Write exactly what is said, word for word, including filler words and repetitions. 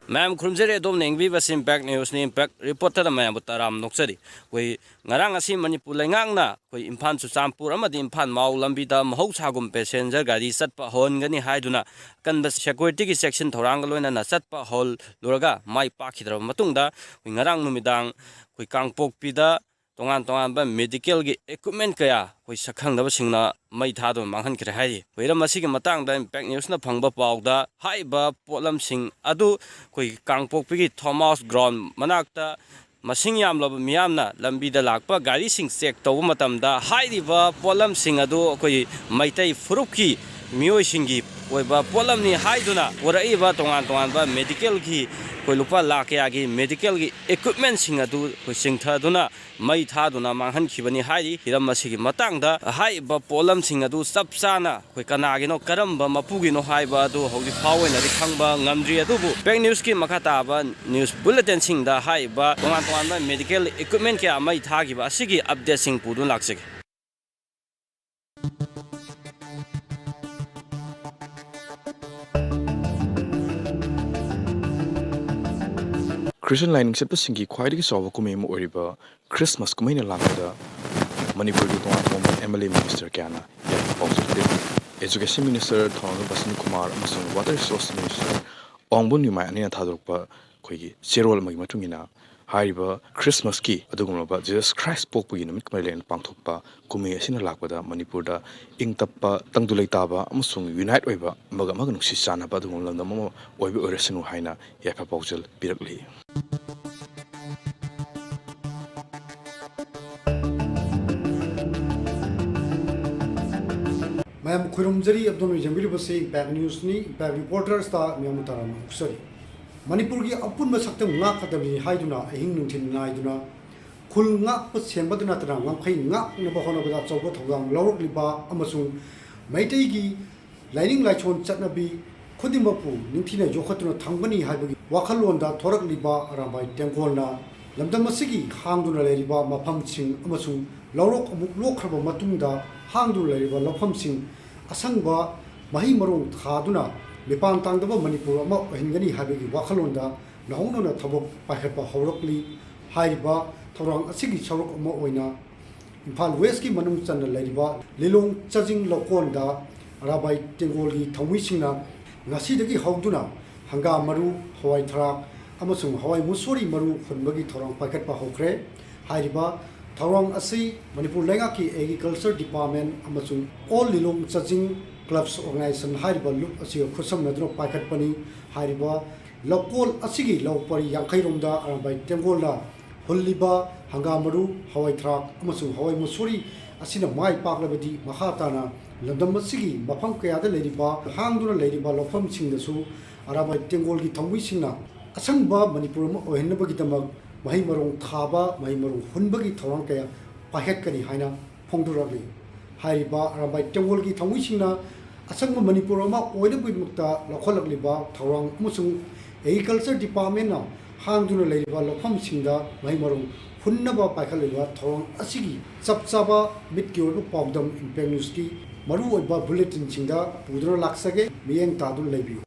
ꯃꯌꯥꯝ ꯈꯨꯔꯨꯝꯖꯔꯤ, ꯑꯗꯣꯝꯅ ꯌꯦꯡꯕꯤꯕꯁꯤ impact ꯅ꯭ꯌꯨꯁꯅꯤ꯫ Impact reporter ꯃꯌꯥꯝꯕꯨ ꯇꯔꯥꯝ ꯅꯣꯛꯆꯔꯤ꯫ ꯑꯩꯈꯣꯏ ꯉꯔꯥꯡ ꯑꯁꯤ ꯃꯅꯤꯄꯨꯔ ꯂꯩꯉꯥꯛꯅ ꯑꯩꯈꯣꯏ ꯏꯝꯐꯥꯜ ꯆꯨꯔꯆꯥꯟꯄꯨꯔ ꯑꯃꯗꯤ ꯏꯝꯐꯥꯜ ꯃꯥꯎ ꯂꯝꯕꯤꯗ ꯃꯍꯧꯁꯥꯒꯨꯝ ꯄꯦꯁꯦꯟꯖꯔ ꯒꯥꯔꯤ ꯆꯠꯄ ꯍꯧꯍꯟꯒꯅꯤ ꯍꯥꯏꯗꯨꯅ ꯑꯀꯟꯕ ꯁꯦꯀ꯭ꯌꯨꯔꯤꯇꯤꯒꯤ ꯆꯦꯛꯁꯤꯟ ꯊꯧꯔꯥꯡꯒ ꯂꯣꯏꯅꯅ ꯆꯠꯄ ꯍꯧꯍꯜꯂꯨꯔꯒ ꯃꯥꯏ ꯄꯥꯛꯈꯤꯗ꯭ꯔꯕ ꯃꯇꯨꯡꯗ, ꯑꯩꯈꯣꯏ ꯉꯔꯥꯡ ꯅꯨꯃꯤꯗꯥꯡ ꯑꯩꯈꯣꯏ ꯀꯥꯡꯄꯣꯛꯄꯤꯗ ꯇꯣꯉꯥꯟ ꯇꯣꯉꯥꯟꯕ ꯃꯦꯗꯤꯀꯦꯜꯒꯤ ꯏꯀ꯭ꯋꯤꯞꯃꯦꯟ ꯀꯌꯥ ꯑꯩꯈꯣꯏ ꯁꯛꯈꯪꯗꯕꯁꯤꯡꯅ ꯃꯩ ꯊꯥꯗꯨꯅ ꯃꯥꯡꯍꯟꯈ꯭ꯔꯦ ꯍꯥꯏꯔꯤ꯫ ꯍꯤꯔꯝ ꯑꯁꯤꯒꯤ ꯃꯇꯥꯡꯗ ꯏꯝꯄꯦꯛ ꯅ꯭ꯌꯨꯁꯅ ꯐꯪꯕ ꯄꯥꯎꯗ, ꯍꯥꯏꯔꯤꯕ ꯄꯣꯠꯂꯝꯁꯤꯡ ꯑꯗꯨ ꯑꯩꯈꯣꯏ ꯀꯥꯡꯄꯣꯛꯄꯤꯒꯤ ꯊꯣꯃꯥꯁ ꯒ꯭ꯔꯥꯎꯟ ꯃꯅꯥꯛꯇ ꯃꯁꯤꯡ ꯌꯥꯝꯂꯕ ꯃꯤꯌꯥꯝꯅ ꯂꯝꯕꯤꯗ ꯂꯥꯛꯄ ꯒꯥꯔꯤꯁꯤꯡ ꯆꯦꯛ ꯇꯧꯕ ꯃꯇꯝꯗ, ꯍꯥꯏꯔꯤꯕ ꯄꯣꯠꯂꯝꯁꯤꯡ ꯑꯗꯨ ꯑꯩꯈꯣꯏ ꯃꯩꯇꯩ ꯐꯨꯔꯨꯞꯀꯤ ꯃꯤꯑꯣꯏꯁꯤꯡꯒꯤ ꯑꯣꯏꯕ ꯄꯣꯠꯂꯝꯅꯤ ꯍꯥꯏꯗꯨꯅ ꯄꯨꯔꯛꯏꯕ ꯇꯣꯉꯥꯟ ꯇꯣꯉꯥꯟꯕ ꯃꯦꯗꯤꯀꯦꯜꯒꯤ ꯑꯩꯈꯣꯏ ꯂꯨꯄꯥ ꯂꯥꯈ ꯀꯌꯥꯒꯤ ꯃꯦꯗꯤꯀꯦꯜꯒꯤ ꯏꯀ꯭ꯋꯤꯞꯃꯦꯟꯁꯤꯡ ꯑꯗꯨ ꯑꯩꯈꯣꯏ ꯆꯤꯡꯊꯗꯨꯅ ꯃꯩ ꯊꯥꯗꯨꯅ ꯃꯥꯡꯍꯟꯈꯤꯕꯅꯤ ꯍꯥꯏꯔꯤ꯫ ꯍꯤꯔꯝ ꯑꯁꯤꯒꯤ ꯃꯇꯥꯡꯗ ꯍꯥꯏꯔꯤꯕ ꯄꯣꯠꯂꯝꯁꯤꯡ ꯑꯗꯨ ꯆꯞ ꯆꯥꯅ ꯑꯩꯈꯣꯏ ꯀꯅꯥꯒꯤꯅꯣ, ꯀꯔꯝꯕ ꯃꯄꯨꯒꯤꯅꯣ ꯍꯥꯏꯕ ꯑꯗꯨ ꯍꯧꯖꯤꯛ ꯐꯥꯎꯕ ꯑꯣꯏꯅꯗꯤ ꯈꯪꯕ ꯉꯝꯗ꯭ꯔꯤ꯫ ꯑꯗꯨꯕꯨ ꯏꯝꯄꯦꯛ ꯅ꯭ꯌꯨꯁꯀꯤ ꯃꯈꯥ ꯇꯥꯕ ꯅ꯭ꯌꯨꯁ ꯕꯨꯂꯦꯇꯤꯟꯁꯤꯡꯗ ꯍꯥꯏꯔꯤꯕ ꯇꯣꯉꯥꯟ ꯇꯣꯉꯥꯟꯕ ꯃꯦꯗꯤꯀꯦꯜ ꯏꯀ꯭ꯋꯤꯞꯃꯦꯟ ꯀꯌꯥ ꯃꯩ ꯊꯥꯈꯤꯕ ꯑꯁꯤꯒꯤ ꯑꯞꯗꯦꯠꯁꯤꯡ ꯄꯨꯗꯨꯅ ꯂꯥꯛꯆꯒꯦ꯫ ꯈ꯭ꯔꯤꯁꯇꯤꯌꯟ ꯂꯥꯏꯅꯤꯡ ꯆꯠꯄꯁꯤꯡꯒꯤ ꯈ꯭ꯋꯥꯏꯗꯒꯤ ꯆꯥꯎꯕ ꯀꯨꯝꯍꯩ ꯑꯃ ꯑꯣꯏꯔꯤꯕ ꯈ꯭ꯔꯤꯁꯃꯥꯁ ꯀꯨꯝꯍꯩꯅ ꯂꯥꯛꯄꯗ ꯃꯅꯤꯄꯨꯔꯒꯤ ꯇꯣꯉꯥꯟ ꯇꯣꯉꯥꯟꯕ ꯑꯦꯝ ꯑꯦꯜ ꯑꯦ ꯃꯤꯅꯤꯁꯇꯔ ꯀꯌꯥꯅ ꯌꯥꯏꯐ ꯄꯥꯎꯖꯦꯜ ꯄꯤꯔꯤ꯫ ꯑꯦꯖꯨꯀꯦꯁꯟ ꯃꯤꯅꯤꯁꯇꯔ ꯊꯧꯅꯥꯖꯝ ꯕꯁꯟ ꯀꯨꯃꯥꯔ ꯑꯃꯁꯨꯡ ꯋꯥꯇꯔ ꯔꯤꯁꯣꯔꯁ ꯃꯤꯅꯤꯁꯇꯔ ꯑꯣꯡꯕꯨꯟ ꯅꯤꯃꯥꯏ ꯑꯅꯤꯅ ꯊꯥꯗꯣꯔꯛꯄ ꯑꯩꯈꯣꯏꯒꯤ ꯆꯦꯔꯣꯜ ꯑꯃꯒꯤ ꯃꯇꯨꯡ ꯏꯟꯅ, ꯍꯥꯏꯔꯤꯕ ꯈ꯭ꯔꯤꯁꯃꯥꯁꯀꯤ ꯑꯗꯨꯒꯨꯝꯂꯕ ꯖꯤꯖꯁ ꯈ꯭ꯔꯥꯏꯁ ꯄꯣꯛꯄꯒꯤ ꯅꯨꯃꯤꯠꯀ ꯃꯔꯤ ꯂꯩꯅꯅ ꯄꯥꯡꯊꯣꯛꯄ ꯀꯨꯝꯍꯩ ꯑꯁꯤꯅ ꯂꯥꯛꯄꯗ ꯃꯅꯤꯄꯨꯔꯗ ꯏꯪ ꯇꯞꯄ, ꯇꯪꯗꯨ ꯂꯩꯇꯥꯕ ꯑꯃꯁꯨꯡ ꯌꯨꯅꯥꯏꯠ ꯑꯣꯏꯕ, ꯑꯃꯒ ꯑꯃꯒ ꯅꯨꯡꯁꯤ ꯆꯥꯟꯅꯕ ꯑꯗꯨꯒꯨꯝꯕ ꯂꯝꯗꯝ ꯑꯃ ꯑꯣꯏꯕ ꯑꯣꯏꯔꯁꯅꯨ ꯍꯥꯏꯅ ꯌꯥꯏꯐ ꯄꯥꯎꯖꯦꯜ ꯄꯤꯔꯛꯂꯤ꯫ ꯃꯌꯥꯝ ꯈꯨꯔꯨꯝꯖꯔꯤ꯫ ꯑꯗꯣꯝꯅ ꯌꯦꯡꯕꯤꯔꯤꯕꯁꯤ ꯏꯝꯄꯦꯛ ꯅ꯭ꯌꯨꯁꯅꯤ꯫ ꯏꯝꯄꯦꯛ ꯔꯤꯄꯣꯔꯇꯔꯁꯇ ꯃꯌꯥꯝꯕꯨ ꯇꯔꯥꯝꯅ ꯑꯣꯛꯆꯔꯤ꯫ ꯃꯅꯤꯄꯨꯔꯒꯤ ꯑꯄꯨꯟꯕ ꯁꯛꯇꯝ ꯉꯥꯛꯀꯗꯕꯅꯤ ꯍꯥꯏꯗꯨꯅ ꯑꯍꯤꯡ ꯅꯨꯡꯊꯤꯜ ꯅꯥꯏꯗꯨꯅ ꯈꯨꯜ ꯉꯥꯛꯄ ꯁꯦꯝꯕꯗ ꯅꯠꯇꯅ ꯉꯝꯈꯩ ꯉꯥꯛꯅꯕ ꯍꯣꯠꯅꯕꯗ ꯑꯆꯧꯕ ꯊꯧꯗꯥꯡ ꯂꯧꯔꯛꯂꯤꯕ ꯑꯃꯁꯨꯡ ꯃꯩꯇꯩꯒꯤ ꯂꯥꯏꯅꯤꯡ ꯂꯥꯏꯁꯣꯟ ꯆꯠꯅꯕꯤ ꯈꯨꯗꯤꯡꯃꯛꯄꯨ ꯅꯤꯡꯊꯤꯅ ꯌꯣꯛꯈꯠꯇꯨꯅ ꯊꯝꯒꯅꯤ ꯍꯥꯏꯕꯒꯤ ꯋꯥꯈꯜꯂꯣꯟꯗ ꯊꯣꯔꯛꯂꯤꯕ ꯑꯔꯥꯝꯕꯥꯏ ꯇꯦꯡꯒꯣꯜꯅ ꯂꯝꯗꯝ ꯑꯁꯤꯒꯤ ꯍꯥꯡꯗꯨꯅ ꯂꯩꯔꯤꯕ ꯃꯐꯝꯁꯤꯡ ꯑꯃꯁꯨꯡ ꯂꯧꯔꯣꯛ ꯑꯃꯨꯛ ꯂꯣꯛꯈ꯭ꯔꯕ ꯃꯇꯨꯡꯗ ꯍꯥꯡꯗꯨꯅ ꯂꯩꯔꯤꯕ ꯂꯧꯐꯝꯁꯤꯡ ꯑꯁꯪꯕ ꯃꯍꯩ ꯃꯔꯣꯡ ꯊꯥꯗꯨꯅ ꯃꯤꯄꯥꯟ ꯇꯥꯡꯗꯕ ꯃꯅꯤꯄꯨꯔ ꯑꯃ ꯑꯣꯏꯍꯟꯒꯅꯤ ꯍꯥꯏꯕꯒꯤ ꯋꯥꯈꯜꯂꯣꯟꯗ ꯅꯧꯍꯧꯅꯅ ꯊꯕꯛ ꯄꯥꯏꯈꯠꯄ ꯍꯧꯔꯛꯂꯤ꯫ ꯍꯥꯏꯔꯤꯕ ꯊꯧꯔꯥꯡ ꯑꯁꯤꯒꯤ ꯁꯔꯨꯛ ꯑꯃ ꯑꯣꯏꯅ ꯏꯝꯐꯥꯜ ꯋꯦꯁꯀꯤ ꯃꯅꯨꯡ ꯆꯟꯅ ꯂꯩꯔꯤꯕ ꯂꯤꯂꯣꯡ ꯆꯥꯖꯤꯡ ꯂꯧꯀꯣꯟꯗ ꯑꯔꯥꯕꯥꯏ ꯇꯦꯡꯒꯣꯜꯒꯤ ꯊꯧꯃꯤꯁꯤꯡꯅ ꯉꯁꯤꯗꯒꯤ ꯍꯧꯗꯨꯅ ꯍꯪꯒꯥꯝ ꯃꯔꯨ, ꯍꯋꯥꯏ ꯊꯔꯥꯛ ꯑꯃꯁꯨꯡ ꯍꯋꯥꯏ ꯃꯨꯁꯣꯔꯤ ꯃꯔꯨ ꯍꯨꯟꯕꯒꯤ ꯊꯧꯔꯥꯡ ꯄꯥꯏꯈꯠꯄ ꯍꯧꯈ꯭ꯔꯦ꯫ ꯍꯥꯏꯔꯤꯕ ꯊꯧꯔꯥꯡ ꯑꯁꯤ ꯃꯅꯤꯄꯨꯔ ꯂꯩꯉꯥꯛꯀꯤ Agriculture Department ꯑꯃꯁꯨꯡ All Lilong Chajing Clubs Organization ꯍꯥꯏꯔꯤꯕ ꯂꯨꯞ ꯑꯁꯤꯒ ꯈꯨꯠꯁꯝꯅꯗꯨꯅ ꯄꯥꯏꯈꯠꯄꯅꯤ꯫ ꯍꯥꯏꯔꯤꯕ ꯂꯧꯀꯣꯜ ꯑꯁꯤꯒꯤ ꯂꯧ ꯄꯔꯤ ꯌꯥꯡꯈꯩ ꯔꯣꯝꯗ ꯑꯔꯥꯕꯥꯏ ꯇꯦꯡꯒꯣꯜꯅ ꯍꯨꯜꯂꯤꯕ ꯍꯪꯒꯥꯝ ꯃꯔꯨ, ꯍꯋꯥꯏ ꯊꯔꯥꯛ ꯑꯃꯁꯨꯡ ꯍꯋꯥꯏ ꯃꯨꯁꯣꯔꯤ ꯑꯁꯤꯅ ꯃꯥꯏ ꯄꯥꯛꯂꯕꯗꯤ ꯃꯈꯥ ꯇꯥꯅ ꯂꯝꯗꯝ ꯑꯁꯤꯒꯤ ꯃꯐꯝ ꯀꯌꯥꯗ ꯂꯩꯔꯤꯕ ꯍꯥꯡꯗꯨꯅ ꯂꯩꯔꯤꯕ ꯂꯧꯐꯝꯁꯤꯡꯗꯁꯨ ꯑꯔꯥꯕꯥꯏ ꯇꯦꯡꯒꯣꯜꯒꯤ ꯊꯧꯃꯤꯁꯤꯡꯅ ꯑꯁꯪꯕ ꯃꯅꯤꯄꯨꯔ ꯑꯃ ꯑꯣꯏꯍꯟꯅꯕꯒꯤꯗꯃꯛ ꯃꯍꯩ ꯃꯔꯣꯡ ꯊꯥꯕ, ꯃꯍꯩ ꯃꯔꯣꯡ ꯍꯨꯟꯕꯒꯤ ꯊꯧꯔꯥꯡ ꯀꯌꯥ ꯄꯥꯏꯈꯠꯀꯅꯤ ꯍꯥꯏꯅ ꯐꯣꯡꯗꯣꯔꯛꯂꯤ꯫ ꯍꯥꯏꯔꯤꯕ ꯑꯔꯥꯕꯥꯏ ꯇꯦꯡꯒꯣꯜꯒꯤ ꯊꯧꯃꯤꯁꯤꯡꯅ ꯑꯁꯪꯕ ꯃꯅꯤꯄꯨꯔ ꯑꯃ ꯑꯣꯏꯅꯕꯒꯤꯗꯃꯛꯇ ꯂꯧꯈꯠꯂꯛꯂꯤꯕ ꯊꯧꯔꯥꯡ ꯑꯃꯁꯨꯡ Agriculture Departmentꯅ ꯍꯥꯡꯗꯨꯅ ꯂꯩꯔꯤꯕ ꯂꯧꯐꯝꯁꯤꯡꯗ ꯃꯍꯩ ꯃꯔꯣꯡ ꯍꯨꯟꯅꯕ ꯄꯥꯏꯈꯠꯂꯤꯕ ꯊꯧꯔꯥꯡ ꯑꯁꯤꯒꯤ ꯆꯞ ꯆꯥꯕ ꯃꯤꯠꯀꯤ ꯑꯣꯏꯕ ꯄꯥꯎꯗꯝ Impact Newsꯀꯤ ꯃꯔꯨꯑꯣꯏꯕ bulletinꯁꯤꯡꯗ ꯄꯨꯗꯨꯅ ꯂꯥꯛꯆꯒꯦ꯫ ꯃꯤꯠꯌꯦꯡ ꯇꯥꯗꯨꯅ ꯂꯩꯕꯤꯌꯨ꯫